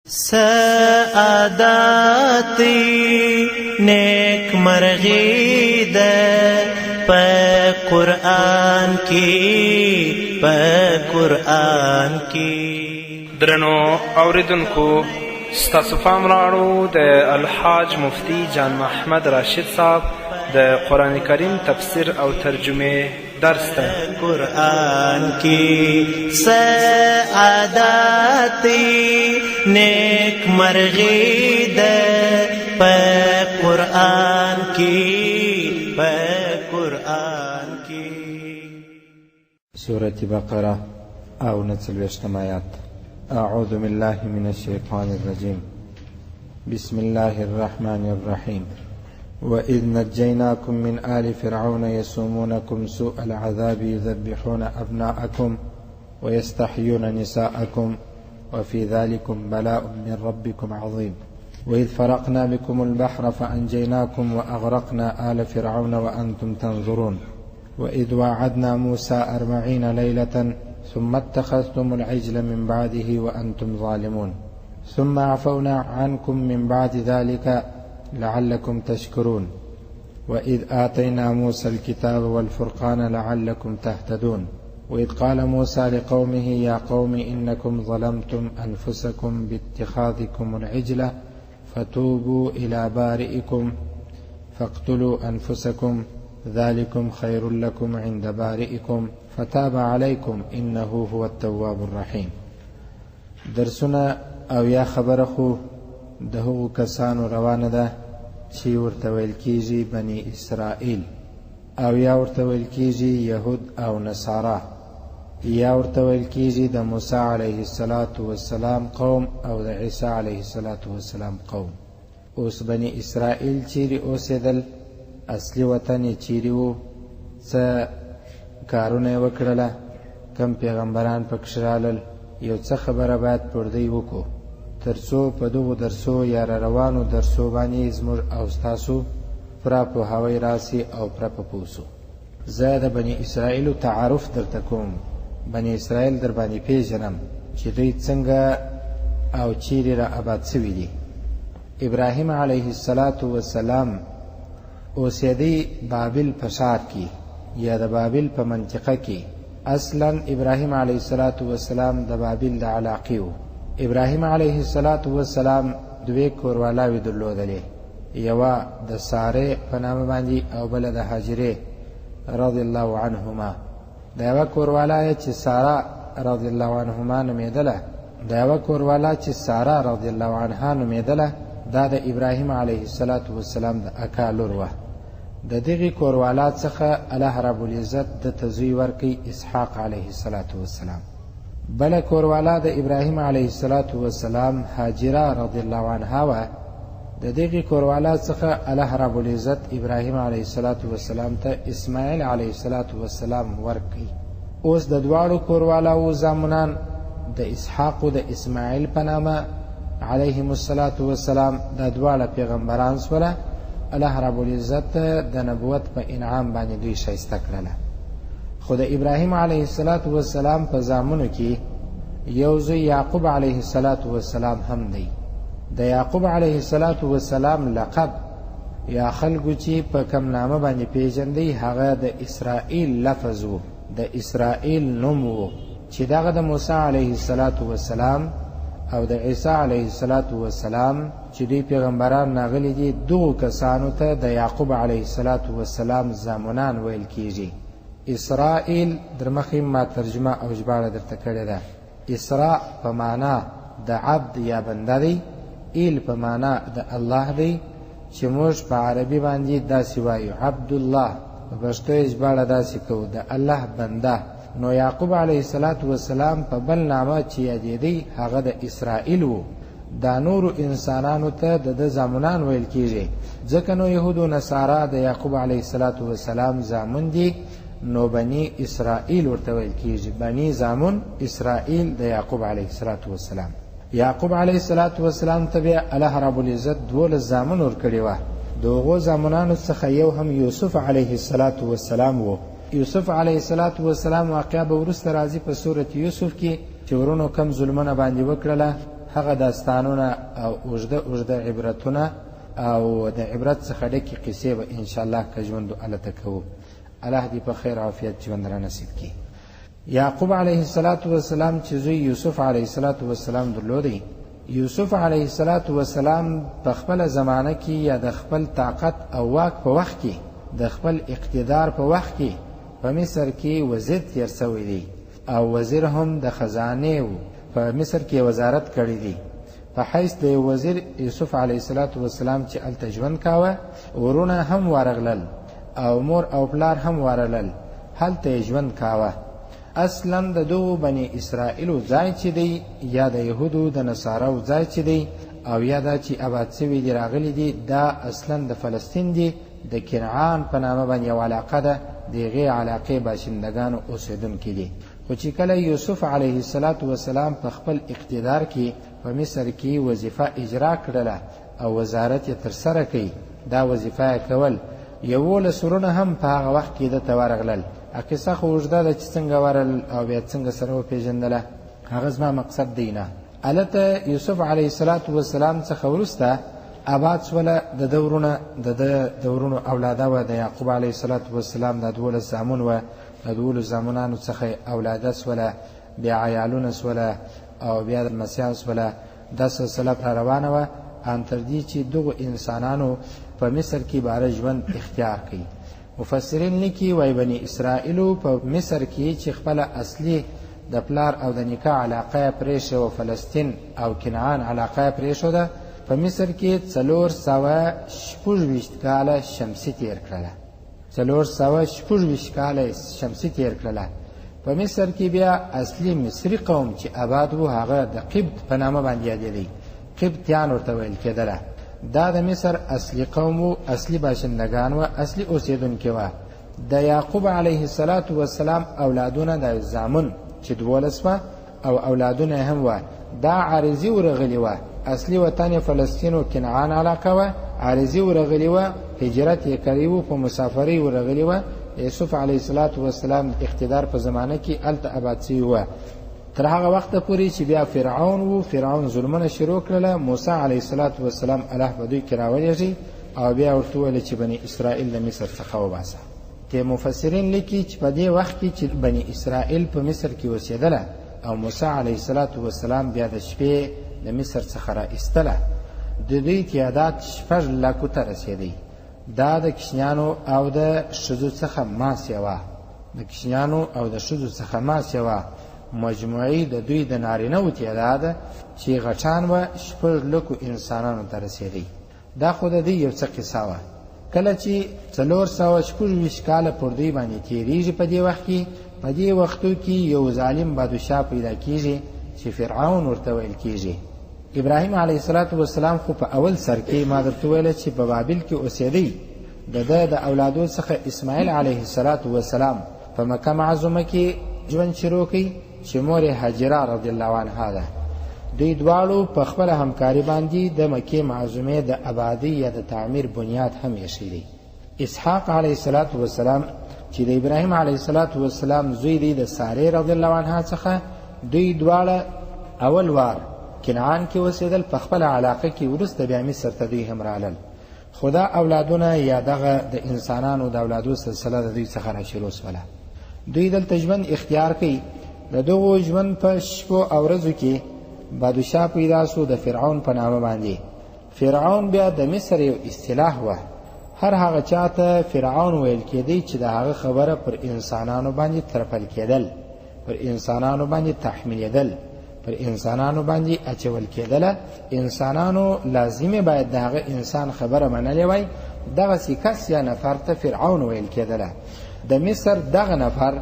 سعادت نیک مرغی ده په قرآن کې، په قرآن کې. درنو اوریدونکو، ستاسو پام راړو د الحاج مفتي جان محمد راشد صاحب د قرآن کریم تفسیر او ترجمې درس ته. قرآن کې سعادت نیک مرغی ده په قرآن کې، په قرآن کې. سورة بقرة او 39 آیات. أعوذ بالله من الشیطان الرجیم، بسم الله الرحمن الرحیم. وإذ نجيناكم من آل فرعون يسومونكم سوء العذاب يذبحون أبناءكم ويستحيون نساءكم وفي ذلكم بلاء من ربكم عظيم. وإذ فرقنا بكم البحر فأنجيناكم وأغرقنا آل فرعون وأنتم تنظرون. وإذ واعدنا موسى 40 ليلة ثم اتخذتم العجل من بعده وأنتم ظالمون. ثم عفونا عنكم من بعد ذلك لعلكم تشكرون. وإذ آتينا موسى الكتاب والفرقان لعلكم تهتدون. وإذ قال موسى لقومه يا قوم إنكم ظلمتم أنفسكم باتخاذكم العجل فتوبوا إلى بارئكم فاقتلوا أنفسكم ذلكم خير لكم عند بارئكم فتاب عليكم إنه هو التواب الرحيم. درسونه او یا خبره خو د هغو کسانو روانه ده چې ورته ویل کیږي بني اسرائیل، او یا ورته ویل کیږي یهود او نصارا، یا ورته ویل کیږي د موسی علیه الصلاة والسلام قوم او د عیسی علیه الصلاة والسلام قوم. اوس بني اسرائیل چیرې اوسېدل، اصلي وطن یې چیرې و، څه کارونه یې وکړله، کم پیغمبران پکښې رالل، یو څه خبره باید پر دوی وکړو تر څو په دغو درسو یا را روانو درسو باندې زموږ او ستاسو پوره پوهاوی راسي او پوره په پوه سو. زه د بني اسرائیلو تعارف درته کوم، بني اسرائیل در باندې پیژنم چې دوی څنګه او چیرې را آباد سوي دي. ابراهیم علیه الصلاة والسلام اوسېدی بابل په ښار کې یا د بابل په منطقه کې. اصلا ابراهیم علیه الصلاة والسلام د بابل د علاقې و. ابراهیم علیه الصلاة والسلام دوې کوروالاوې درلودلې، یوه د سارې په نامه باندې او بله د هاجرې رضی الله عنهما. د یوه کوروالا یې چې سارا رضی الله عنهما نومېدله، د یوه کوروالا چې سارا رضی الله عنها نومېدله، دا د ابراهیم علیه الصلاة والسلام د اکا لور وه. د دغې کوروالا څخه الله رب العزت ده ته زوی ورکړي اسحاق علیه الصلاة والسلام. بله کوروالا د ابراهیم علیه الصلاة والسلام هاجره رضی الله عنها وه. د دغې کوروالا څخه الله رب العزت ابراهیم علیه الصلاة والسلام ته اسماعیل علیه الصلاة والسلام ورکړي. اوس د دواړو کوروالاو زامنان د اسحاق او د اسماعیل په نامه علیهم الصلاة والسلام دا دواړه پیغمبران سوله. الله رب العزت د نبوت په انعام باندې دوی ښایسته کړله. خو د ابراهیم علیه الصلاة والسلام په زامنو کې یو زوی یعقوب علیه الصلاة والسلام هم دی. د یعقوب علیه الصلاة والسلام لقب یا خلکو چې په کم نامه باندې پیژندی هغه د اسرائیل لفظ و، د اسرائیل نوم و، چې دغه د موسی علیه الصلاة والسلام او د عیسی علیه الصلاة والسلام چې دوی پیغمبران راغلي دي، دغو کسانو ته د یعقوب علیه الصلاة والسلام زامنان ویل کیږي. اسرائیل در مخې ما ترجمه او ژباړه درته کړې ده. اسراء په معنا د عبد یا بنده دی، ایل په معنا د الله دی، چې موږ په عربي باندې داسې وایو عبدالله، په پښتو یې ژباړه داسې کوو د الله بنده. نو یعقوب علیه الصلاة والسلام په بل نامه چې یادېدی هغه د اسرائیل و. دا نورو انسانانو ته د ده زامنان ویل کیږي، ځکه نو یهود و نصارا د یعقوب علیه الصلاة والسلام زامن دي، نو بني اسرائیل ورته ویل کیږي، بني زامن اسرائیل د یعقوب علیه الصلاة والسلام. یعقوب علیه الصلاة والسلام ته بیا الله رب العزت 12 زامن ورکړي وه. د هغو زامنانو څخه یو هم یوسف علیه الصلاة والسلام و. یوسف علیه الصلاة والسلام واقعه به وروسته راځي په سورة یوسف کې چې ورونو کم ظلمونه باندې وکړله، هغه داستانونه او اوږده اوږده عبرتونه او د عبرت څخه ډکې قصې به انشاءالله که ژوند هلته کوو. الله دې په خیر عافیت ژوند را نصیب کړي. یعقوب علیه السلام چې زوی یوسف علیه السلام درلودی، یوسف علیه السلام په خپله زمانه کې یا د خپل طاقت او واک په وخت کې، د خپل اقتدار په وخت کې په مصر کې وزیر تیر سوی دی او وزیر هم د خزانې و، په مصر کې وزارت کړی دی. په حیث د یو وزیر یوسف علیه السلام چې هلته ژوند کاوه، ورونه هم ورغلل او مور او پلار هم ورغلل، هلته یې ژوند کاوه. اصلا د دغو بني اسرائیلو ځای چې دی یا د یهودو د نصاراو ځای چې دی او یا دا چې آباد سوي دي راغلي دي، دا اصلا د فلسطین دی، د کنعان په نامه باندې یوه علاقه ده، د هغې علاقې باشندګانو اوسېدونکي دي. خو چې کله یوسف علیه السلام په خپل اقتدار کې په مصر کې وظیفه اجرا کړله او وزارت یې ترسره کړي، دا وظیفه یې کول، 11 ورونه هم په هغه وخت کې ده ته ورغلل. قصه خو اوږده ده چې څنګه ورغلل او بیا څنګه سره وپېژندله، هغه زما مقصد دی نه. هلته یوسف علیه السلام څخه وروسته آباد سوله د ده ورونه، د ده د ورونو اولاده وه، د یعقوب علیه السلام د 12 زامن وه، د 12 زامنانو څخه اولاده سوله، بیا عیالونه سوله او بیا لمسیان سوله. دا سلسله را روانه وه ان تر دې چې دغو انسانانو په مصر کې باره ژوند اختیار کړي. مفسرین لیکي وایي بني اسرائیلو په مصر کې چې خپله اصلي د پلار او د نیکه علاقه یې پرېښې وه، فلسطین او کنعان علاقه یې پرېښوده، په مصر کې 426 کاله شمسي تیر کړله. 426 کاله شمسي تیر کړله. په مصر کې بیا اصلي مصري قوم چې آباد و هغه د قبط په نامه باندې یادېدی، قبطیان ورته ویل کېدله. دا د مصر اصلي قوم و، اصلي باشندګان وه، اصلي اوسېدونکي وه. د یعقوب علیه السلام اولادونه د زامن چې 12 وه او اولادونه هم وه، دا عارضي ورغلي وه. اصلي وطن یې فلسطین و کنعان علاقه وه، عارضي ورغلي وه، هجرت یې کړی و، په مسافرۍ ورغلي وه. یوسف علیه السلام اقتدار په زمانه کې هلته آباد سوي وه تر هغه وخته پورې چې بیا فرعون و، فرعون ظلمونه شروع کړله. موسی علیه السلام الله په دوی کې راولېږي او بیا ورته وویل چې بني اسرائیل د مصر څخه وباسه. ته مفسرین لیکي چې په دې وخت کې چې بني اسرائیل په مصر کې اوسېدله او موسی علیه السلام بیا د شپې د مصر څخه را ایستله، د دوی تعداد 6 لکو ته رسېدی. دا د کوچنیانو او د ښځو څخه ما سوا، د کوچنیانو او د ښځو څخه ما سوا مجموعي د دوی د نارینه و تعداد چې غټان وه 6 لکو انسانانو ته رسېدی. دا خو د دوی یو څه قصه وه. کله چې 426 کاله پر دوی باندې تېرېږي، په دې وخت کې، په دې وختو کې یو ظالم بادشاه پیدا کیږي چې فرعون ورته ویل کیږي. ابراهیم علیه السلام خو په اول سر کې ما درته ویله چې په بابل کې اوسېدی. د ده د اولادو څخه اسماعیل علیه السلام په مکه معظمه کې ژوند شروع کړي چې مور یې هاجره رضی الله عنها ده. دوی دواړو په خپله همکاري باندې د مکې معظمې د ابادۍ یا د تعمیر بنیاد هم ایښی دی. اسحاق علیه السلام چې د ابراهیم علیه السلام زوی دی د سارې رضی الله عنها څخه، دوی دواړه اول وار کنعان کې اوسېدل، په خپله علاقه کې، وروسته بیا مصر ته دوی هم رالل. خو دا اولادونه یا دغه د انسانانو د اولادو سلسله د دوی څخه را شروع سوله. دوی دلته ژوند اختیار کوي. د دغو ژوند په شپو او ورځو کې بادشاه پیدا سو د فرعون په نامه باندې. فرعون بیا د مصر یو اصطلاح وه، هر هغه چاته فرعون ویل کېدی چې د هغه خبره پر انسانانو باندې ترپل کېدل، پر انسانانو باندې تحمیلېدل، پر انسانانو باندې اچول کېدله. انسانانو لازمې باید د هغه انسان خبره منلې وای. دغسې کس یا نفر ته فرعون ویل کېدله. د مصر دغه نفر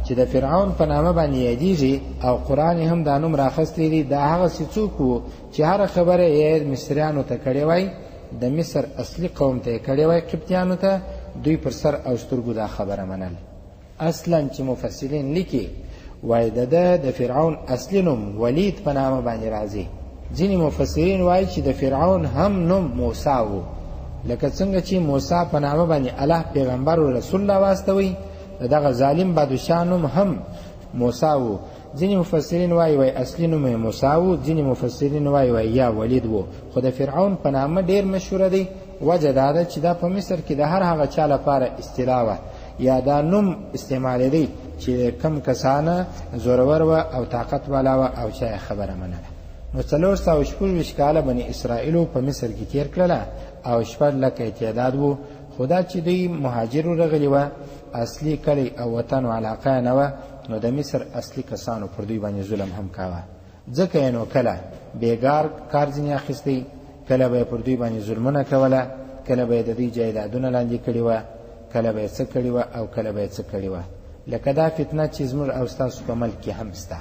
چې د فرعون په نامه باندې یادېږي او قرآن هم دا نوم راخیستی دی، دا هغسې څوک و چې هره خبره یې مصریانو ته کړې وای، د مصر اصلي قوم ته یې کړې وای، قبطیانو ته، دوی پر سر او سترګو دا خبره منل. اصلا چې مفسرین لیکي وایي د ده د فرعون اصلي نوم ولید په نامه باندې راځي. ځینې مفسرین وایي چې د فرعون هم نوم موسی و، لکه څنګه چې موسی په نامه باندې الله پیغمبر او رسول را واستوي، د دغه ظالم بادشاه نوم هم موسی و. ځینې مفسرین وایي وایي اصلي نوم یې موسی و، ځینې مفسرین وایي وایي یا ولید و، خو د فرعون په نامه ډېر مشهوره دی. وجه دا ده چې دا په مصر کې د هر هغه چا لپاره اصطلاح وه یا دا نوم استعمالېدی چې کم کسانه زورور وه او طاقت والا وه او چا یې خبره منله. نو 426 کاله بني اسرائیلو په مصر کې تېر کړله او 6 لکه یې تعداد و. خو دا چې دوی مهاجرو راغلي وه، اصلي کلی او وطن و علاقه نه وه، نو د مصر اصلي کسانو پر دوی باندې ظلم هم کاوه. ځکه یې نو کله بېګار کار ځینې اخیستی، کله به یې پر دوی باندې ظلمونه کوله، کله به یې د دوی جایدادونه لاندې کړي وه، کله به یې څه کړي وه او کله به یې څه کړي وه. لکه دا فتنه چې زموږ او ستاسو په ملک کې هم سته.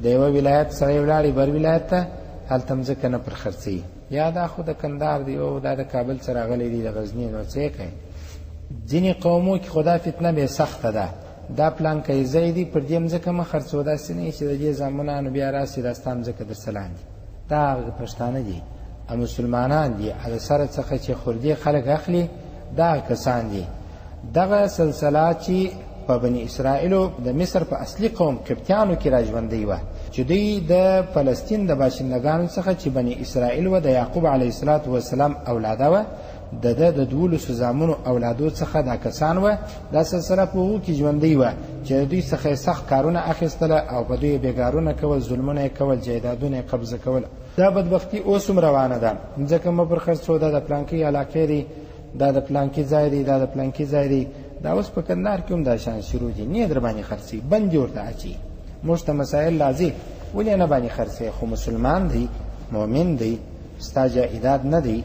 د یوه ولایت سړی ولاړی بر ولایت ته، هلته مځکه نه پر خرڅوي، یا دا خو د کندهار دی او دا د کابل څخه راغلی دی د غزني، نو څه یې کوي. ځینې قومو کې خو دا فتنه بې سخته ده، دا پلانکی ځای دی پر دې مځکه مه خرڅوه، داسې نه چې د دې زامنانو بیا راسي دا ستا مځکه درڅه لاندې. دا هغه پښتانه دي او مسلمانان دي د سره څخه چې خوردې خلک اخلي، دا کسان دي. دغه سلسله چې په بني اسرائیلو د مصر په اصلي قوم قبطیانو کې راژوندۍ وه، چې دوی د فلسطین د باشندګانو څخه چې بني اسرائیل وه د یعقوب علیه الصلاة والسلام اولاده وه، د ده د 12 زامنو اولادو څخه دا کسان وه. دا سلسله په هغو کې ژوندۍ وه چې د دوی څخه یې سخت کارونه اخیستله او په دوی یې بېګارونه کول، ظلمونه یې کول، جایدادونه یې قبضه کول. دا بدبختي اوس هم روانه ده. مځکه مه پر خرڅو، دا د پلانکۍ علاقې دی، دا د پلانکي ځای دی، دا د پلانکي ځای دی. دا اوس په کندهار کې هم دا شان شروع دي، نه در باندې خرڅوي، بند یې ورته اچوي. موږ ته مسایل راځي، ولې نه باندې خرڅوي؟ خو مسلمان دی، مؤمن دی، ستا جایداد نه دی،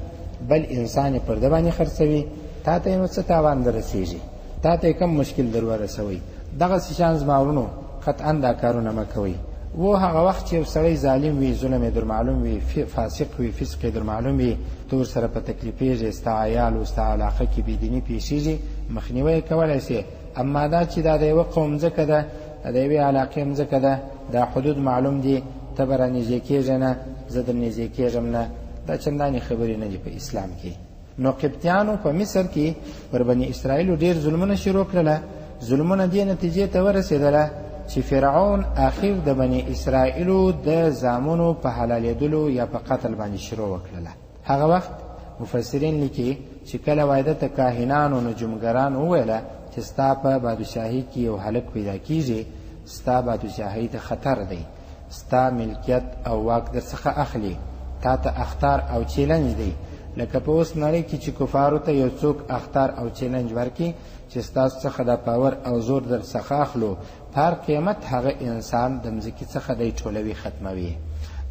بل انسان یې پر ده باندې خرڅوي، تا ته یې نو څه تاوان درسېږي، تا ته یې کم مشکل در ورسوي. دغسې شان زما وروڼو قطعا دا کارونه مه کوئ. و هغه وخت چې یو سړی ظالم وي، ظلم یې در معلوم وي، فاسق وي، فسق یې در معلوم وي، ته ورسره په تکلیفېږې، ستا عیال او ستا علاقه کې بېدیني پېښېږي، مخنیوی یې کولی شي. اما دا چې دا د یوه قوم مځکه ده، د یوې علاقې مځکه ده، دا حدود معلوم دي، ته به رانږدې کېږې نه، زه در نږدې کېږم نه، دا چندانې خبرې نه دي په اسلام کې. نو قبطیانو په مصر کې پر بني اسرائیلو ډېر ظلمونه شروع کړله. ظلمونه دې نتیجې ته ورسېدله چې فرعون اخر د بني اسرائیلو د زامنو په حلالېدلو یا په قتل باندې شروع وکړله. هغه وخت مفسرین لیکي چې کله وایده ته کاهنانو نجومګران وویله چې ستا په بادشاهي کې یو هلک پیدا کیږي، ستا بادشاهي ته خطر دی، ستا ملکیت او واک در څخه اخلي، تا ته اخطار او چیلنج دی. لکه په اوس نړۍ کې چې کفارو ته یو څوک اخطار او چیلنج ورکړي چې ستاسو څخه دا power او زور در څخه اخلو، په هر قیمت هغه انسان د مځکې څخه دی ټولوي، ختموي.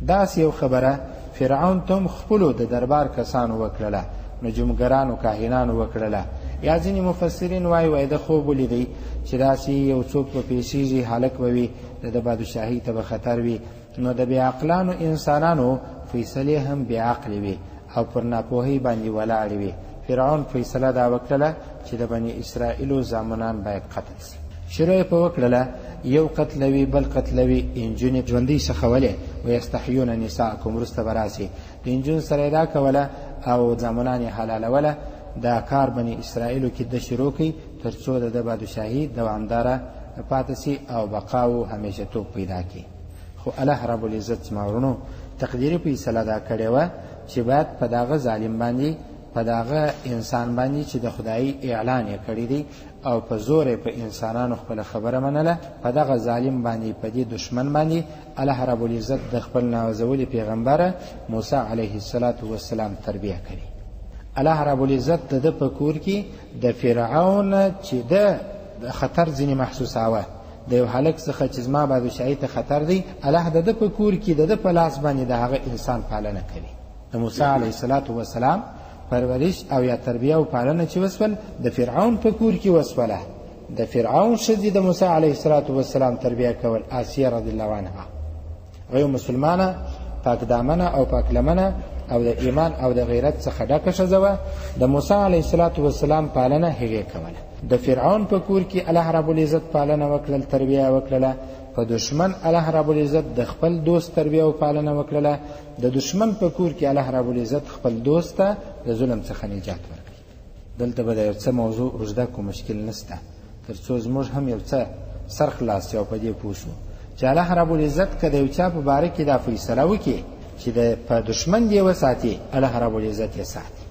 داسې یو خبره فرعون ته هم خپلو د دربار کسانو وکړله، نجومګرانو کاهنانو وکړله. یا ځینې مفسرین وایي وایي ده خوب ولیدی چې داسې یو څوک به پېښېږي، هلک به وي، د ده بادشاهي ته به خطر وي. نو د بې عقلانو انسانانو فیصلې هم بې عقلې وي او پر ناپوهۍ باندې ولاړې وي. فرعون فیصله دا وکړله چې د بني اسرائیلو زامنان باید قتل سي. شروع یې په وکړله، یو قتلوي بل قتلوي، انجونې ژوندۍ ښخولې، ویستحیون نساءکم، وروسته به راسي. د انجونو سره یې دا کوله او زامنان یې حلالوله. دا کار بني اسرائیلو کې ده شروع کړي تر څو د ده بادشاهي دوامداره پاتې سي او بقا و همیشهتوب پیدا کړي. خو الله رب العزت زما وروڼو تقدیري فیصله دا کړې وه چې باید په دغه ظالم باندې، په دغه انسان باندې چې د خدایي اعلان یې کړی دی او په زور یې په انسانانو خپله خبره منله، په دغه ظالم باندې، په دې دشمن باندې الله رب العزت د خپل نازولي پیغمبر موسی علیه الصلاة والسلام تربیه کوي. الله رب العزت د ده په کور کې د فرعون چې ده خطر ځینې محسوساوه، د یو هلک څخه چې زما بادشاهي ته خطر دی، الله د ده په کور کې د ده په لاس باندې د هغه انسان پالنه کوي. د موسی علیه الصلاة والسلام پرورش او یا تربیه او پالنه چې وسول د فرعون په کور کې وسوله. د فرعون ښځې د موسی علیه الصلاة والسلام تربیه کول، آسیه رضی الله عنها، هغه یو مسلمانه پاک دامنه او پاک لمنه او د ایمان او د غیرت څخه ډکه ښځه وه. د موسی علیه الصلاة والسلام پالنه هغې کوله. د فرعون په کور کې الله رب العزت پالنه وکړل، تربیه وکړله. په دشمن الله رب العزت د خپل دوست تربیه او پالنه وکړله. د دشمن په کور کې الله رب العزت خپل دوست ته د ظلم څخه نجات ورکړي. دلته به د یو څه موضوع اوږده کو مشکل نسته، تر څو زموږ هم یو څه سر خلاص شي او په دې پوه شو. چې الله رب العزت که د یو چا په باره کې دا فیصله وکړي چې د په دښمن دې وساتي، الله رب العزت یې ساتي.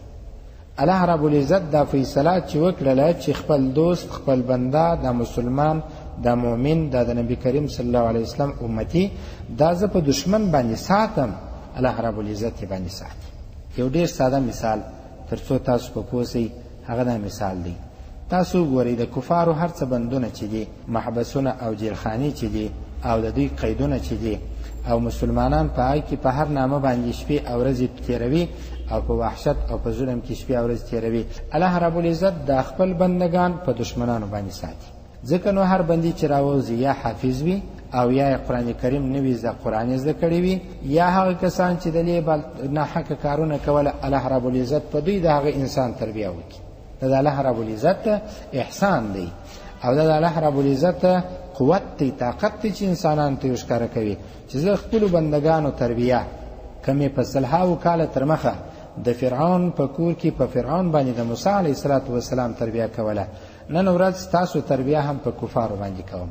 الله رب العزت دا فیصله چې وکړله چې خپل دوست، خپل بنده، دا مسلمان، دا مؤمن، دا د نبی کریم صلی الله علیه وسلم امتي، دا زه په دښمن باندې ساتم، الله رب العزت یې باندې ساتي. یو ډېر ساده مثال تر څو تاسو په پوه سئ، هغه دا مثال دی. تاسو وګورئ د کفارو هر څه بندونه چې دي، محبسونه او جیلخانې چې دي، او د دوی قیدونه چې دي، او مسلمانان په هغه کې په هر نامه باندې شپې او ورځې تېروي او په وحشت او په ظلم کې شپې او ورځې تېروي. الله رب العزت دا خپل بندګان په دښمنانو باندې ساتي. ځکه نو هر بندي چې راووځي یا حافظ وي او یا قرآن کریم نوي زده قرآن یې زده کړی وي، یا هغه کسان چې د لې بل ناحقه کارونه کوله، الله رب العزت په دوی د هغه انسان تربیه وکړي. دا د الله رب العزت احسان دی او دا د الله رب العزت قوت دی، طاقت دی چې انسانانو ته یې ښکاره کوي چې زه خپلو بندګانو تربیه که مې په سلهاوو کاله تر مخه د فرعون په کور کې په فرعون باندې د موسی علیه الصلاة والسلام تربیه کوله، نن ورځ ستاسو تربیه هم په کفارو باندې کوم،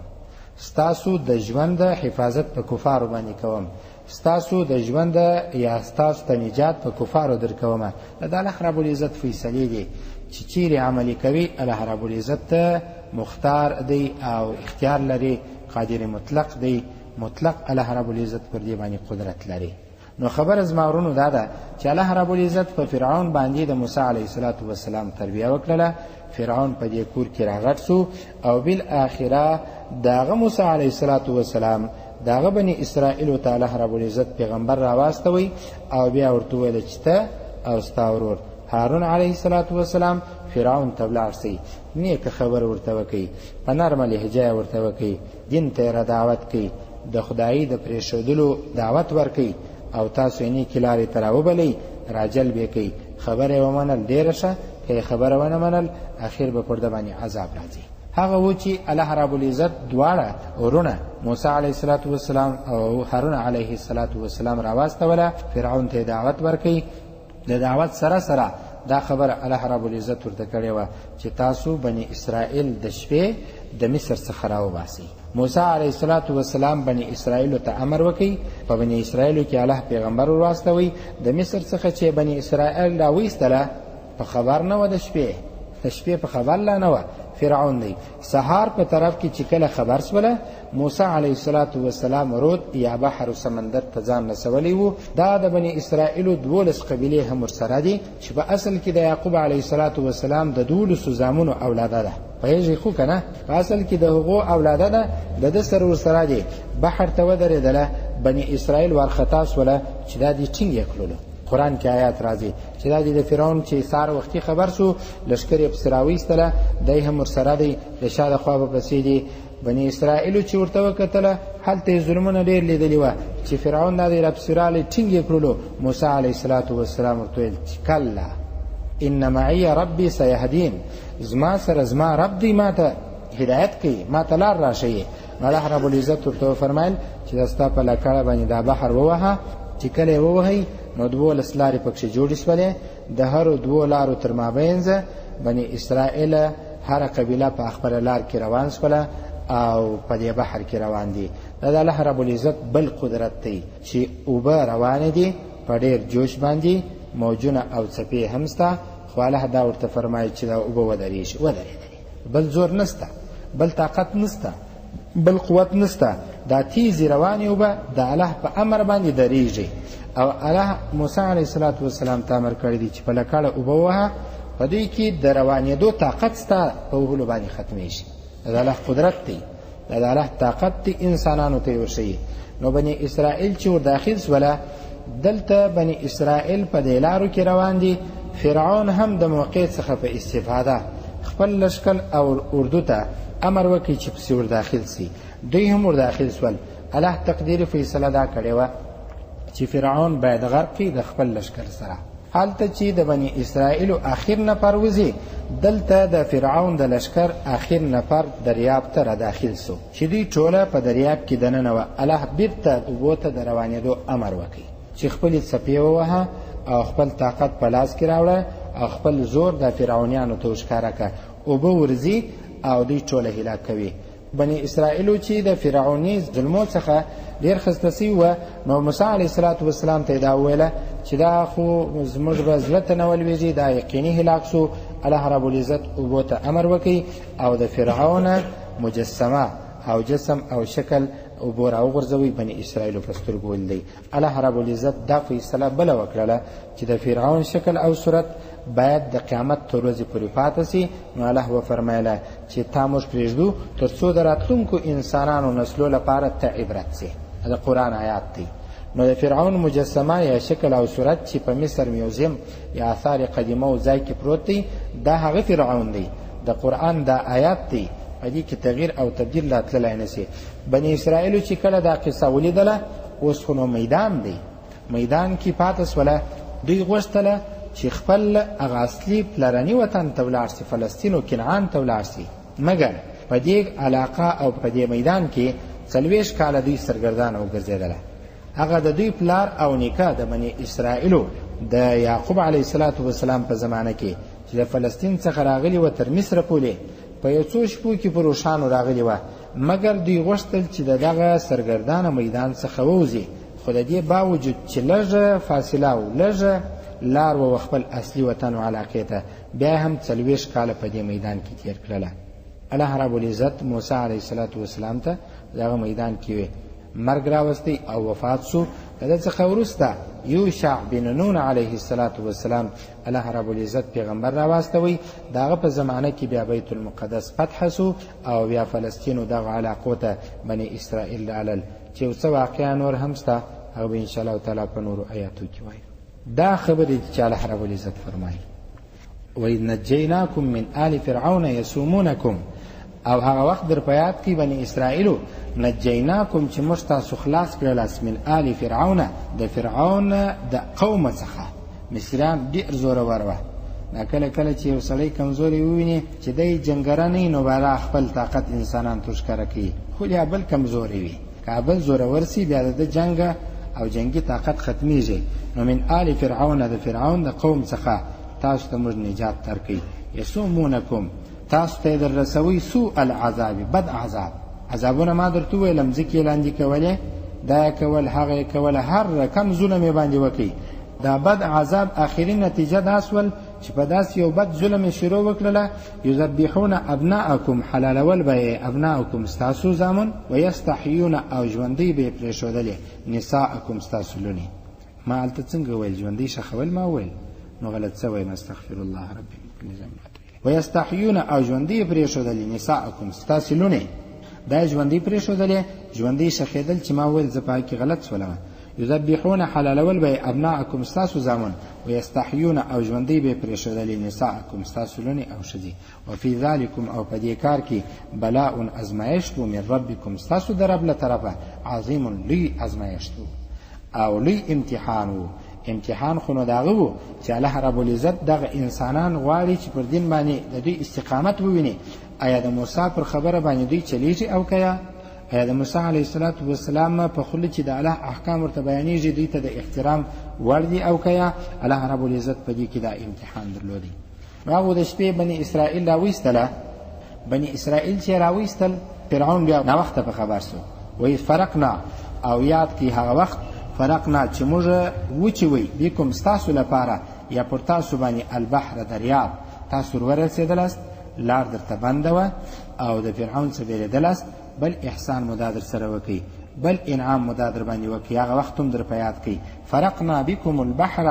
ستاسو د ژوند حفاظت په کفارو باندې کوم، ستاسو د ژوند یا ستاسو ته نجات په کفارو درکوم. دا د الله رب العزت فیصلې دي چې چیرې عملي کوي الله رب العزت مختار دی او اختیار لري، قادر مطلق دی، مطلق الله رب العزت پر دې باندې قدرت لري. نو خبره زما ورونو دا ده چې الله رب العزت په فرعون باندې د موسی علیه الصلاة والسلام تربیه وکړله. فرعون په دې کور کې راغټ سو او بالآخره د هغه موسی علیه الصلاة والسلام د هغه بني اسرائیلو ته الله رب العزت پیغمبر راواستوی او بیا ورته وویل چې ته او ستا ورور هارون علیه الصلاة والسلام فرعون ته ولاړ سئ، نیکه خبره ورته وکړئ، په نرمه لهجه یې ورته وکړئ، دین ته یې را دعوت کړئ، د خدایي د پرېښودلو دعوت ورکړئ او تاسو یې نیکې لارې ته راوبلئ، راجلب یې کړئ. خبره یې ومنل ډېره ښه، که یې خبره ونه منل اخر به پر ده باندې عذاب راځي. هغه و چې الله رب العزت دواړه وروڼه موسی علیه الصلاة والسلام او هارون علیه الصلاة والسلام راواستوله، فرعون ته یې دعوت ورکړئ. د دعوت سره سره دا خبره الله رب العزت ورته کړې وه چې تاسو بني اسرائیل د شپې د مصر څخه راوباسئ. موسی علیه الصلاة والسلام بني اسرائیلو ته امر وکړي، په بني اسرائیلو کې الله پیغمبر ورواستوي. د مصر څخه چې بني اسرائیل راویستله په خبر نه وه، د شپې د شپې په خبر لا نه وه فرعون دی. سهار په طرف کې چې کله خبر سوله، موسی علیه الصلاة والسلام رود یا بحر و سمندر ته ځان رسولی و. دا د بني اسرائیلو 12 قبیلې هم ورسره دي چې په اصل کې د یعقوب علیه الصلاة والسلام د 12 زامنو اولاده ده. پوهېږئ خو که نه؟ په اصل کې د هغو اولاده ده، د ده سره ورسره دي. بحر ته ودرېدله، بني اسرائیل وارخطا سوله چې دا دې ټینګ یې کړلو. قرآن کې آیات راځي چې دا د فرعون چې سهار وختي خبر سو، لښکر یې پسې راویستله، دی هم ورسره دی، د شا د خوا په پسې دی. بني اسرائیلو چې ورته وکتله هلته یې ظلمونه ډېر لیدلي وه چې فرعون دا دی راپسې راغلی، ټینګ یې کړلو. موسی علیه الصلاة والسلام ورته ویل چې کلا ان معي ربي سیهدین، زما سره زما رب دی، ما ته هدایت کوي، ما ته لار راښیي. نو الله رب العزت ورته وفرمیل چې دا ستا په لکړه باندې دا بحر ووهه. چې کله یې ووهئ نو 12 لارې پکښې جوړې سولې، د هرو 2 لارو تر مابینځ بني اسرائیل هره قبیله په خپله لار کې روان سوله او په دې بحر کې روان دي. دا د الله رب العزت بل قدرت دی چې اوبه روانې دي په ډېر جوش باندې، موجونه او څپې هم سته، خو الله دا ورته فرمایي چې دا اوبه ودرېږي. ودرېدلې، بل زور نسته، بل طاقت نسته، بل قوت نسته، دا تیزې روانې اوبه د الله په امر باندې درېږي. او الله موسی علیه الصلاة والسلام ته امر کړی دی چې په لکړه اوبه ووهه، په دوی کې د روانېدو طاقت ستا په وهلو باندې ختمېږي. دا د الله قدرت دی، دا د الله طاقت دی، انسانانو ته یې ورښیي. نو بني اسرائیل چې ورداخل سوله، دلته بني اسرائیل په دې لارو کې روان دي. فرعون هم د موقع څخه په استفاده خپل لښکر او اردو ته امر وکړي چې پسې ورداخل سي. دوی هم ورداخل سول. الله تقدیر فیصله دا کړې وه چې فرعون باید غرق کړي د خپل لښکر سره. هلته چې د بني اسرائیلو اخر نفر وځي، دلته د فرعون د لښکر اخر نفر دریاب ته را داخل سو چې دوی ټوله په دریاب کې دننه وه. الله بیرته اوبو ته د روانېدو امر وکړي چې خپلې څپې ووهه او خپل طاقت په لاس کې راوړه او خپل زور د فرعونیانو ته وښکاره کړه. اوبه ورځي او دوی ټوله هلاک کوي. بني اسرائیلو چې د فرعوني ظلمو څخه ډېر خسته سوي وه، نو موسی علیه الصلاة والسلام ته یې دا وویله چې دا خو زموږ به زړه ته نه ولوېږي، دا یقیني هلاک سو. الله رب العزت اوبو ته امر وکړي او د فرعون مجسمه او جسم او شکل اوبو راوغورځوي، بني اسرائیلو په سترګو ولیدی. الله رب العزت دا فیصله بله وکړله چې د فرعون شکل او صورت باید د قیامت تر ورځې پورې پاته سي. نو الله وفرمایله چې تا موږ پرېږدو تر څو د راتلونکو انسانانو نسلو لپاره ته عبرت سي. د قرآن آیات دی. نو د فرعون مجسمه یا شکل او صورت چې په مصر میوزیم یا آثار قدیمه او ځای کې پروت دی، دا هغه فرعون دی. د قرآن دا آیات دی، په دې کې تغییر او تبدیل راتللی نه سي. بني اسرائیلو چې کله دا قصه ولیدله، اوس خو نو میدان دی، میدان کې پاته سوله. دوی غوښتله چې خپل هغه اصلي پلرني وطن ته ولاړ سي، فلسطین او کنعان ته ولاړ سي، مګر په دې علاقه او په دې میدان کې 40 کاله دوی سرګردانه وګرځېدله. هغه د دوی پلار او نیکه د بني اسرائیلو د یعقوب علیه الصلاة والسلام په زمانه کې چې د فلسطین څخه راغلي وه تر مصره پورې، په یو څو شپو کې پر اوښانو راغلي وه، مګر دوی غوښتل چې د دغه سرګردانه میدان څخه ووځي. خو د دې باوجود چې لږه فاصله او لږه لار وه خپل اصلي وطن او علاقې ته، بیا هم 40 کاله په دې میدان کې تېر کړله. الله رب العزت موسی علیه الصلاة والسلام ته دغه میدان کې وي مرګ راوستی او وفات سو. د ده څخه وروسته یوشع بن نون علیه الصلاة والسلام الله رب العزت پیغمبر راواستوی. د هغه په زمانه کې بیا بیت المقدس فتح سو او بیا فلسطین او دغه علاقو ته بني اسرائیل رالل، چې یو څه واقعا نور هم سته، هغه به ان شاء الله تعالی په نورو آیاتو کې وایو. دا خبرې چې الله رب العزت فرمایي وإذ نجیناکم من آل فرعون یسومونکم، او هغه وخت در په یاد کړئ بني اسرائیلو، نجیناکم چې موږ تاسو خلاص کړلاست من آل فرعون، د فرعون د قومه څخه. مصریان ډېر زورور وه. دا کله کله چې یو سړی کمزوری وویني چې دی جنګره نه وي، نو بیا خپل طاقت انسانان ته ښکاره کوي، خو بیا بل کمزوری وي، که بل زورور سي بیا د ده جنګه او جنګي طاقت ختمیږي. نو من آل فرعون، د فرعون د قوم څخه تاسو ته موږ نجات درکوي. یسومونکم، تاسو ته یې در رسوي سوء العذاب، بد عذاب. عذابونه ما درته وویل، مځکې یې لاندې کولې، دا یې کول، هغه یې کوله، هر رقم ظلم یې باندې وکړي. دا بد عذاب آخري نتیجه دا سول چې په داسې یو بد ظلم یې شروع وکړله، یذبحون ابناءکم، حلالول به یې ابناءکم ستاسو زامن، ویستحیون، او ژوندۍ به یې پرېښودلې نساءکم ستاسو لوڼې. ما هلته څنګه وویل ژوندۍ ښخول؟ ما وویل نو غلط څه وایم، استغفر الله ربي من کل ذنب. ویستحیون، او ژوندۍ یې پرېښودلې نساءکم ستاسو لوڼې. دا یې ژوندۍ پرېښودلې، ژوندۍ ښخېدل چې ما وویل زه په هغې کې غلط سولم. یذبحون، حلالول به یې ابناءکم ستاسو زامن، ویستحیون، او ژوندۍ به یې پرېښودلې نساءکم ستاسو لوڼې او ښځې. وفي ذلکم، او په دې کار کې بلاء ازمایښت و من ربکم ستاسو د رب له طرفه، عظیم لوی ازمایښت و او لوی امتحان و. امتحان خو نو د هغه و چې الله رب العزت دغه انسانان غواړي چې پر دین باندې د دوی استقامت وویني. آیا د موسی پر خبره باندې دوی چلیږي او که یا؟ آیا د موسی علیه الصلاة والسلام په خوله چې د الله احکام ورته بیانیږي دوی ته د احترام وړ دي او که یا؟ الله رب العزت په دې کې دا امتحان درلودی. نو هغو د شپې بني اسرائیل راویستله. بني اسرائیل چې راویستل، فرعون بیا ناوخته په خبر سو. وایي فرقنا، او یاد کړئ هغه وخت فرقنا چې موږ وچوي بکم ستاسو لپاره یا پر تاسو باندې البحر دریاب، تاسو ورسېدلاست، لار درته بنده وه او د فرعون څخه بېرېدلاست، بل احسان مو دا در سره وکړي، بل انعام مو دا در باندې وکړي، هغه وخت هم در په یاد کړئ. فرقنا بکم البحر،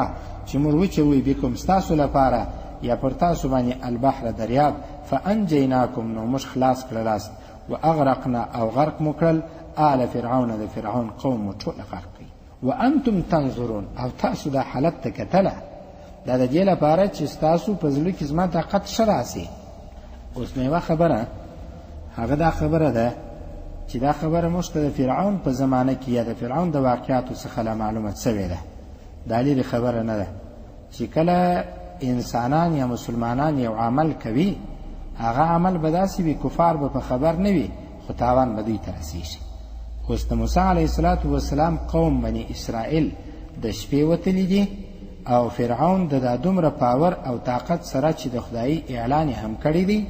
چې موږ وچوي بکم ستاسو لپاره یا پر تاسو باندې البحر دریاب، فانجیناکم، نو موږ خلاص کړلاست، واغرقنا، او غرق مو کړل آل فرعون، د فرعون قوم مو ټوله غرق کړي. وانتم تنظرون، او تاسو دا حالت ته کتله. دا د دې لپاره چې ستاسو په زړه کې زما طاقت ښه راسي. اوس نو یوه خبره، هغه دا خبره ده چې دا خبره موږ ته د فرعون په زمانه کې یا د فرعون د واقعاتو څخه لا معلومه سوې ده، دا لیرې خبره نه ده چې کله انسانان یا مسلمانان یو عمل کوي، هغه عمل به داسې وي کفار به په خبر نه وي، خو تاوان به دوی ته رسېږي. اوس د موسی علیه الصلاة والسلام قوم بني اسرائیل د شپې وتلي دي او فرعون د دا دومره power او طاقت سره چې د خدایي اعلان یې هم کړی دی،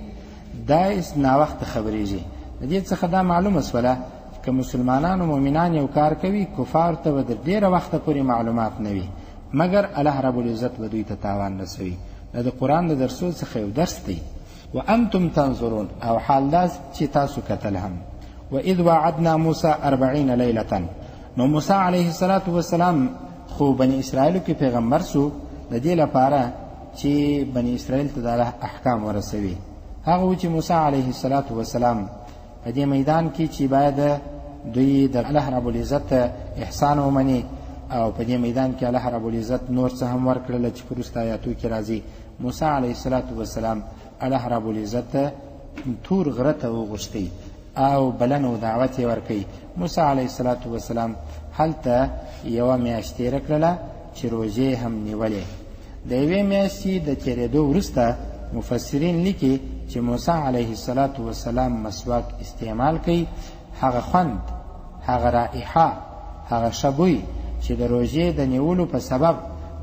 دا ناوخته خبرېږي. د دې څخه دا معلومه سوله چې که مسلمانان او مؤمنان یو کار کوي، کفار ته به تر ډېره وخته پورې معلومات نه وي، مګر الله رب العزت به دوی ته تاوان رسوي. دا د قرآن د درسو څخه یو درس دی. وانتم تنظرون، او حال دا چې تاسو کتل هم. واذ وعدنا موسی 40 لیلة، نو موسی علیه الصلاة والسلام خو بني اسرائیلو کې پیغمبر سو، د دې لپاره چې بني اسرائیل ته د الله احکام ورسوي. هغه و چې موسی علیه الصلاة والسلام په دې میدان کې چې باید دوی د الله رب العزت احسان ومني، او په دې میدان کې الله رب العزت نور څه هم ورکړل چې په وروسته آیاتو کې راځي. موسی علیه الصلاة والسلام الله رب العزت تور غره ته وغوښتی او بلنه او دعوت یې ورکوي. موسی علیه الصلاة والسلام هلته یوه میاشت تېره کړله چې روژې هم نیولې. د یوې میاشتې د تېرېدو وروسته مفسرین لیکي چې موسی علیه الصلاة والسلام مسواک استعمال کوي، هغه خوند، هغه رائحه، هغه ښه بوی چې د روژې د نیولو په سبب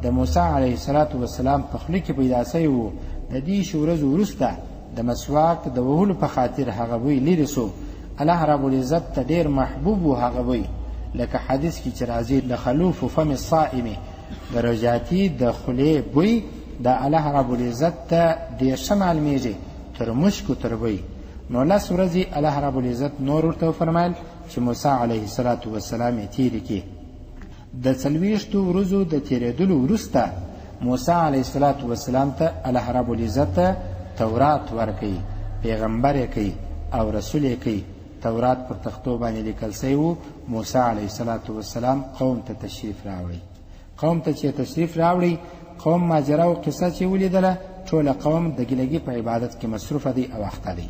د موسی علیه الصلاة والسلام په خوله کې پیدا سوی و، د 30 ورځو وروسته د مسواک د وهلو په خاطر هغه بوی لیرې سو. الله رب العزت ته ډېر محبوب و هغه بوی، لکه حدیث کې چې راځي لخلوف فم الصائم، د روژاتي د خولې بوی د الله رب العزت ته ډېر ښه معلومیږي تر مشکو تر بوی. نو 10 ورځې الله رب العزت نور ورته وفرمایل چې موسی علیه الصلاة والسلام یې تېرې کړي. د 40 ورځو د تېرېدلو وروسته موسی علیه الصلاة والسلام ته الله رب العزت تورات ورکوي، پیغمبر یې کوي او رسول یې کوي. تورات پر تختو باندې لیکل سوی و. موسی علیه الصلاة والسلام قوم ته تشریف راوړي. قوم ته چې تشریف راوړي، قوم ماجرا او قصه چې ولیدله، ټوله قوم د ګیلګي په عبادت کې مصروفه دی او اخته دی.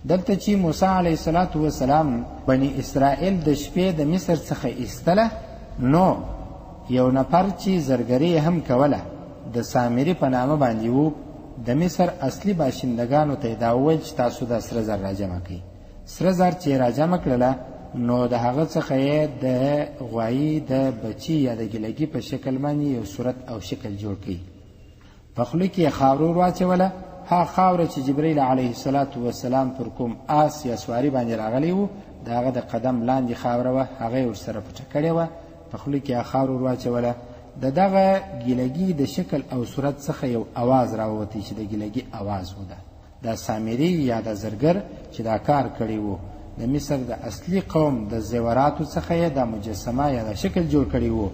دلته چې موسی علیه الصلاة والسلام بني اسرائیل د شپې د مصر څخه ایستله، نو یو نفر چې زرګري هم کوله د سامري په نامه باندې و، د مصر اصلي باشندګانو ته یې دا وویل چې تاسو دا سره زر راجمع کړئ. سره زر چې یې راجمع کړله، نو د هغه څخه یې د غوایي د بچي یا د ګیلګي په شکل باندې یو صورت او شکل جوړ کړي. په خوله کې یې خاوره ور واچوله. هغه خاوره چې جبرئیل علیه الصلاة والسلام پر کوم آس یا سواري باندې راغلی و، د هغه د قدم لاندې خاوره وه، هغه یې ورسره پټه کړې وه. په خوله کې یې خاوره ور واچوله. د دغه ګیلګي د شکل او صورت څخه یو اواز راووتی چې د ګیلګي اواز و. دا سامري یا د زرګر چې دا کار کړی و، د مصر د اصلي قوم د زیوراتو څخه یې دا مجسمه یا دا شکل جوړ کړی و.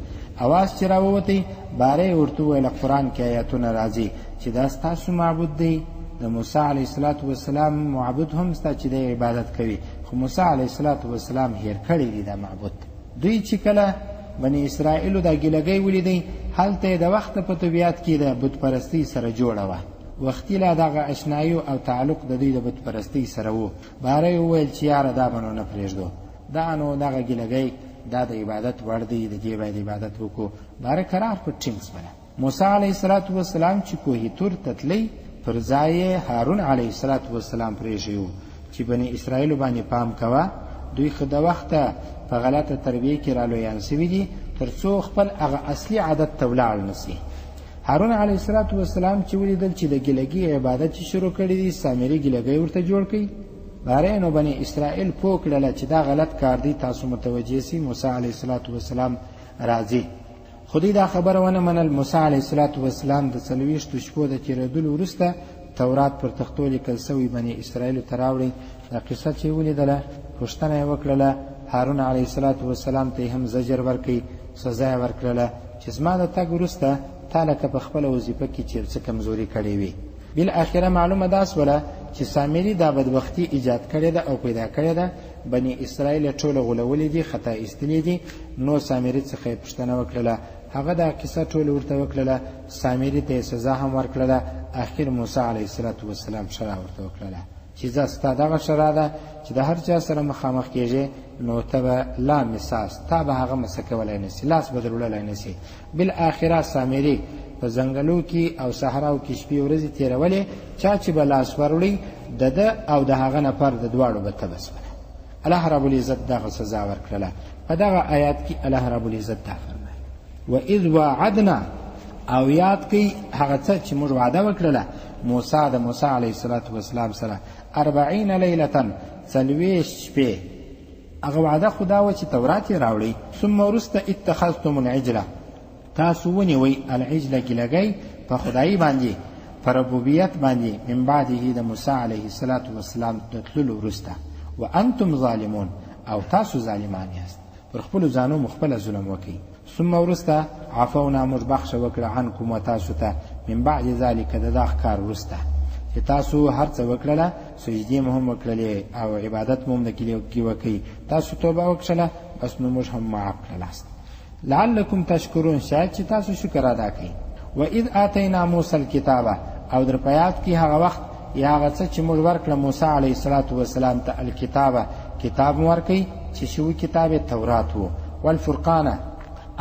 اواز چې راووتی، باره یې ورته وویل قرآن کې آیاتونه راځي چې دا ستاسو معبود دی، د موسی علیه الصلاة والسلام معبود هم ستا چې دی عبادت کوي، خو موسی علیه الصلاة والسلام هېر کړی دی دا معبود. دوی چې کله بني اسرائیلو دا ګیلګی ولیدی، هلته یې د وخته په طبیعت کې د بت پرستۍ سره جوړه وه. وختي لا دغه اشنایي او تعلق د دوی د بت پرستۍ سره و. باره یې وویل چې یاره دا به نو نه پرېږدو، دا نو دغه ګیلګی دا د عبادت وړ دی، د دې باید عبادت وکړو. باره قرار پر ټینګ سوله. موسی علیه الصلاة والسلام چې کوهي تور ته تللی، پر ځای یې هارون علیه الصلاة والسلام پرېښی و چې بني اسرائیلو باندې پام کوه، دوی خو د وخته په غلطه تربیه کې رالویان سوي دي، تر څو خپل هغه اصلي عادت ته ولاړ نه سي. هارون علیه الصلاة والسلام چې ولیدل چې د ګیلګي عبادت چې شروع کړی دی، سامري ګیلګی ورته جوړ کړي. باره نو بني اسرائیل پوه کړله چې دا غلط کار دی، تاسو متوجه سي، موسی علیه الصلاة والسلام راځي. خو دوی دا خبره ونه منل. موسی علیه الصلاة والسلام د 40 شپو د تېرېدلو وروسته تورات پر تختو لیکل سوی بني اسرائیلو ته راوړی. دا قصه چې ولیدله، پوښتنه یې وکړله. هارون علیه الصلاة والسلام ته یې هم زجر ورکړي، سزا یې ورکړله چې زما د تګ وروسته تا لکه په خپله وظیفه کې چې یو څه کمزوري کړې وي. بالاخره معلومه دا سوله چې سامري دا بدبختي ایجاد کړې ده او پیدا کړې ده، بني اسرائیل یې ټوله غولولي دي، خطا ایستلي دي. نو سامري څخه یې پوښتنه وکړله، هغه دا قصه ټوله ورته وکړله، سامري ته یې سزا هم ورکړله. اخر موسی علیه الصلاة والسلام ښه ورته وکړله چې ځه ستا دغه ښرا ده چې د هر چا سره مخامخ کېږې، نو ته به لا مساس، تا به هغه مسه کولی نه سي، لاس به در وړلی نه سي. بالاخره سامري په ځنګلو کې او صحراو کې شپې ورځې تېرولې، چا چې به لاس وروړي د ده او د هغه نفر د دواړو به تبه سوله. الله رب العزت دغه سزا ورکړله. په دغه آیات کې الله رب العزت دا فرمایي واذ وعدنا، او یاد کړئ هغه څه چې موږ وعده وکړله موسی د موسی علیه الصلاة والسلام سره 40 لیلة، 40 شپې. هغه وعده خو دا وه چې تورات یې راوړئ. ثم وروسته اتخذتم العجله، تاسو ونیوئ العجله ګیلګی په خدایي باندې، په ربوبیت باندې، من بعده د موسی علیه الصلاة والسلام د تللو وروسته، وانتم ظالمون، او تاسو ظالمان یاست، پر خپلو ځانو مو خپله ظلم وکئ. ثم وروسته عفونا، موږ بخښه وکړه عنکم و تاسو ته، من بعد ذلک د دا ښکار وروسته چې تاسو هر څه وکړله، سجدې مو هم وکړلې او عبادت مو هم د کې وکئ، تاسو توبه وکړله، بس نو موږ هم معاف کړلاست. لعلکم تشکرون، شاید چې تاسو شکر ادا کړئ. واذ آتینا موسی الکتابه، او در په یاد کې هغه وخت یا هغه څه چې موږ ورکړه موسی علیه الصلاة والسلام ته الکتابه، کتاب مو ورکړئ چې شو کتاب تورات و، والفرقانه،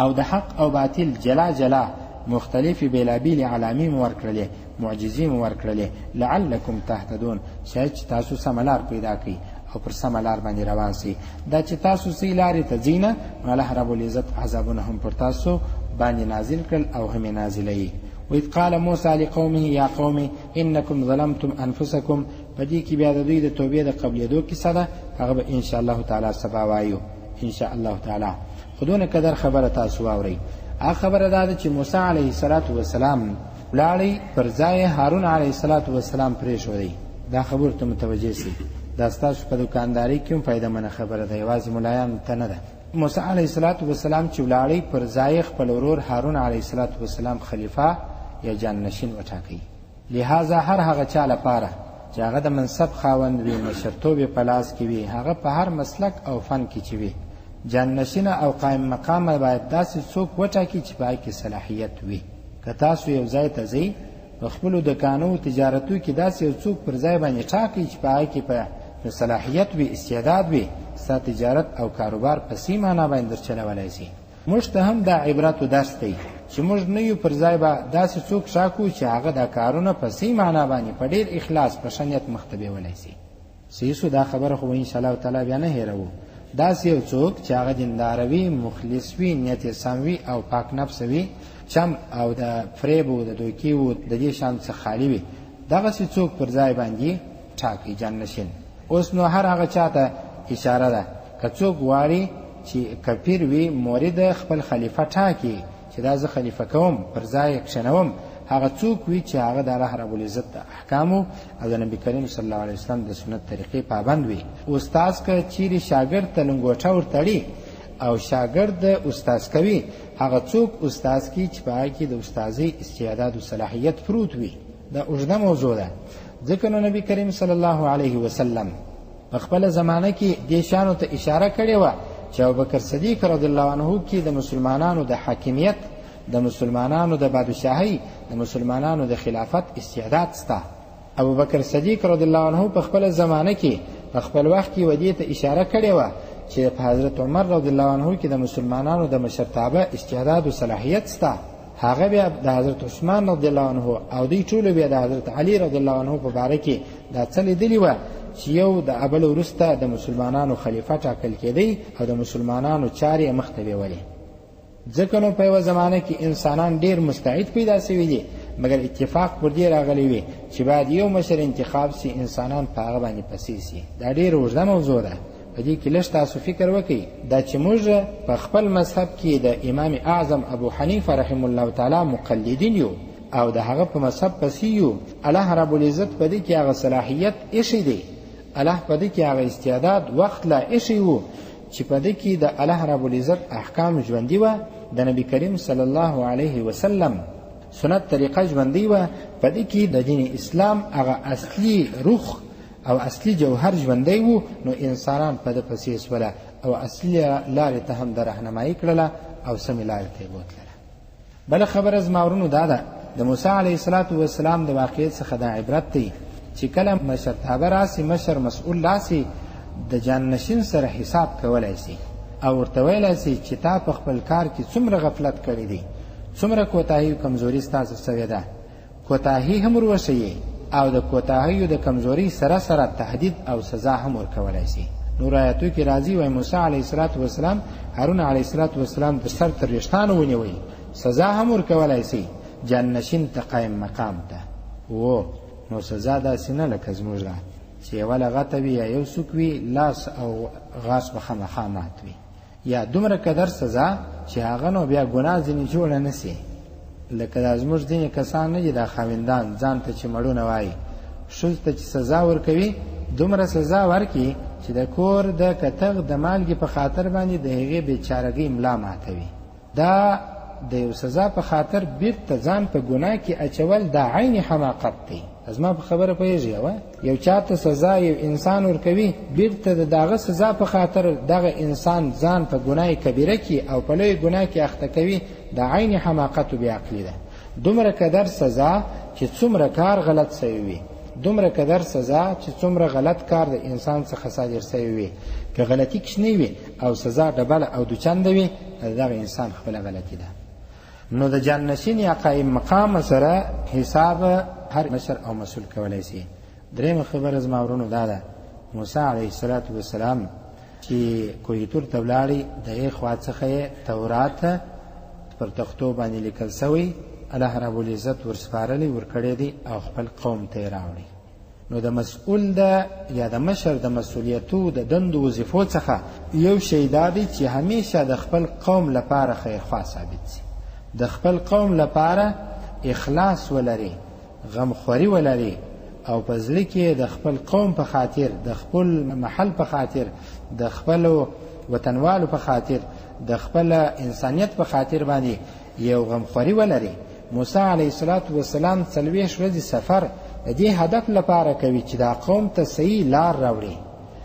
او د حق او باطل جلا جلا مختلفې بېلابېلې علامې مو ورکړلې، معجزې مو ورکړلې، لعلکم تهتدون، شاید چې تاسو سمه لار پیدا کړئ او پر سمه لار باندې روان سئ. دا چې تاسو سي لارې ته ځئ نه، نو الله رب العزت عذابونه هم پر تاسو باندې نازل کړل او هم یې نازلوي. واذ قال موسی لقومه یا قوم انکم ظلمتم انفسکم، په دې کې بیا د دوی د توبې د قبلېدو کیسه ده، هغه به ان شاء الله تعالی سبا وایو ان شاء الله تعالی. خو دونه قدر خبره تاسو واورئ. هغه خبره دا ده چې موسی علیه الصلاة والسلام ولاړی، پر ځای هارون علیه الصلاة والسلام پرېښودی. دا خبرو ته متوجه سئ، دا ستاسو په دوکاندارۍ کې هم فایدهمنه خبره ده، یوازې ملایانو ته نه ده. موسی علیه الصلاة والسلام چې ولاړی، پر ځای خپل ورور هارون علیه الصلاة والسلام خلیفه یا جانشین وټاکئ. لهذا هر هغه چا لپاره چې هغه د منصب خاوند وي، مشرتوب یې په لاس کې وي، هغه په هر مسلک او فن کې چې وي، جانشینه او قایم مقامه باید داسې څوک وټاکي چې په هغې کې صلاحیت وي. که تاسو یو ځای ته ځئ، په خپلو دکانو تجارتو کې داسې یو څوک پر ځای باندې ټاکئ چې په هغې کې په صلاحیت وي، استعداد وي، ستا تجارت او کاروبار په صحیح معنا باندې در چلولی سي. موږ ته هم دا عبرت و درس دی چې موږ نه یو پر ځای به داسې څوک ټاکو چې هغه دا کارونه په صحیح معنا باندې په ډېر اخلاص په ښه نیت مخته بیولی سي. صحیح سو، دا خبره خو به ان شاء الله تعالی بیا نه هېروو. داسې یو څوک چې هغه دینداره وي، مخلص وي، نیت یې سم وي او پاک نفسه وي، چم او د فریب او د دوکې و د دې شان څخه خالي وي، دغسې څوک پر ځای باندې ټاکئ جانشین. اوس نو هر هغه چا ته اشاره ده، که څوک غواړي چې کفیر وي، مورد خپل خلیفه ټاکي چې دا زه خلیفه کوم، پر ځای یې کښېنوم، هغه څوک وي چې هغه د الله رب العزت د احکامو او د نبي کریم صلی الله علیه وسلم د سنت طریقې پابند وي. استاد که چیرې شاګرد ته لنګوټه ورتړي او شاګرد استاد کوي، هغه څوک استاد کوي چې په هغه کې د استادۍ استعداد او صلاحیت پروت وي. دا اوږده موضوع ده، ځکه نو نبي کریم صلی الله علیه وسلم په خپله زمانه کې دې شانو ته اشاره کړې وه چې ابوبکر صدیق رضی الله عنه کې د مسلمانانو د حاکمیت، د مسلمانانو د بادشاهۍ، د مسلمانانو د خلافت استعداد سته. ابوبکر صدیق رضی الله عنه په خپله زمانه کې په خپل وخت کې ودې ته اشاره کړې وه چې په حضرت عمر رضی الله عنه کې د مسلمانانو د مشرتابه استعداد او صلاحیت سته. هغه بیا د حضرت عثمان رضی الله عنه او دوی ټولو بیا د حضرت علی رضی الله عنه په باره کې دا څه لیدلي وه چې یو د ابل وروسته د مسلمانانو خلیفه ټاکل کېدی او د مسلمانانو چارې یې مخته بیولې. ځکه نو په یوه زمانه کې انسانان ډېر مستعد پیدا سوي دي، مګر اتفاق پر دې راغلی وي چې باید یو مشر انتخاب سي، انسانان په هغه باندې پسې سي. دا ډېره اوږده موضوع ده، په دې کې لږ تاسو فکر وکړئ. دا چې موږ په خپل مذهب کې د امام اعظم ابو حنیفه رحم الله تعالی مقلدین یو او د هغه په مذهب پسې یو، الله رب العزت په دې کې هغه صلاحیت ایښی دی، الله په دې کې هغه استعداد وخت لا ایښی و چې په دې کې د الله رب العزت احکام ژوندي وه، د نبی کریم صلی الله علیه وسلم سنت طریقه ژوندۍ وه، په دې کې د دین اسلام هغه اصلي روح او اصلي جوهر ژوندی و، نو انسانان په ده پسې سوله او اصلي لارې ته هم د رهنمایي کړله او سمې لارې ته یې بوتلله. بله خبره زما ورونو دا ده، د موسی علیه الصلاة والسلام د واقعې څخه دا عبرت دی چې کله مشرتابه راسي، مشر مسؤل راسي، د جانشین سره حساب کولی سي او ورته ویلی سي چې تا په خپل کار کې څومره غفلت کړی دی، څومره کوتاهي او کمزوري ستاسو سوې ده، کوتاهي هم وروښیي او د کوتاهیو د کمزوري سره سره تهدید او سزا هم ورکولی سي. نور آیاتو کې راځي وایي موسی علیه الصلاة والسلام هارون علیه الصلاة والسلام د سر تر ویښتانو ونیوی، سزا هم ورکولی سي جانشین ته، قایم مقام ته و. نو سزا داسې نه لکه زموږ ده. چې یوه لغته وي یا یو سوک وي، لاس او غاښ به خامخا مات وي، یا دومره قدر سزا چې هغه نو بیا ګناه ځینې جوړه نه سي. لکه دا زموږ ځینې کسان نه دي، دا خاوندان ځان ته چې مړونه وایي، ښځو ته چې سزا ورکوي دومره سزا ورکړي چې د کور د کتغ د مالګې په خاطر باندې د هغې بېچارګۍ ملا ماتوي. دا د یو سزا په خاطر بیرته ځان په ګناه کې اچول دا عین حماقت دی. زما په خبره پوهېږي؟ یو چاته سزا یو انسان ورکوي، بیرته د دغه سزا په خاطر دغه انسان ځان په ګناه کبیره کې او په لوی ګناه کې اخته کوي، دا عین حماقت و بېعقلي ده. دومره قدر سزا چې څومره کار غلط سوی وي، دومره قدر سزا چې څومره غلط کار د انسان څخه صادر سوی وي، که غلطي کوچنۍ وي او سزا ډبله او دوچنده وي، دغه انسان خپله غلطي ده. نو د جانشین یا قایم مقام سره حساب هر مشر او مسؤل کولی سي. درېیمه خبره زما ورونو دا ده، موسی علیه الصلاة والسلام چې کوه طور ته ولاړی، د هغې خوا څخه یې تورات پر تختو باندې لیکل سوی الله رب العزت ورسپارلی ورکړی دی او خپل قوم ته یې راوړی. نو د مسؤل د یا د مشر د مسؤلیتو د دندو وظیفو څخه یو شی دا دی چې همیشه د خپل قوم لپاره خیرخواه ثابت سي، د خپل قوم لپاره اخلاص ولري، غمخوري ولري، او په زړه کې د خپل قوم په خاطر، د خپل محل په خاطر، د خپلو وطنوالو په خاطر، د خپل انسانیت په خاطر باندې یو غمخوري ولري. موسی علیه الصلاة والسلام 40 ورځې سفر د دې هدف لپاره کوي چې دا قوم ته صحیح لار راوړي،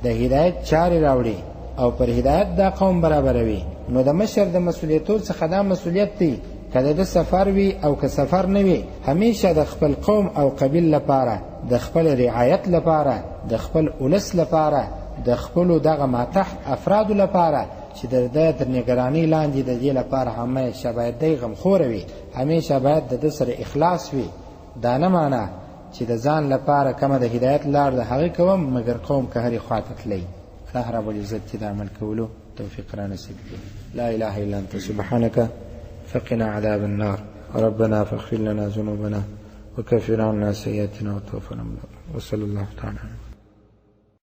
د هدایت چارې راوړي او پر هدایت دا قوم برابروي. نو د مشر د مسؤلیتو څخه دا مسؤلیت دی که د ده سفر وي او که سفر نه وي، همیشه د خپل قوم او قبیل لپاره، د خپل رعایت لپاره، د خپل ولس لپاره، د خپلو دغه ماتحت افرادو لپاره چې د ده تر نګرانۍ لاندې د دې لپاره همیشه باید دی غمخوره وي، همیشه باید د ده سره اخلاص وي. دا نه معنا چې د ځان لپاره کومه د هدایت لار د هغې کوم، مګر قوم که هرې خواته تللی. الله رب العزت چې د عمل کولو توفیق را نصیب کړي. لا اله الا انت سبحانك فقنا عذاب النار. ربنا فاغفر لنا ذنوبنا وكفر عنا سيئاتنا وتوفنا مع الأبرار. وصلى الله تعالى.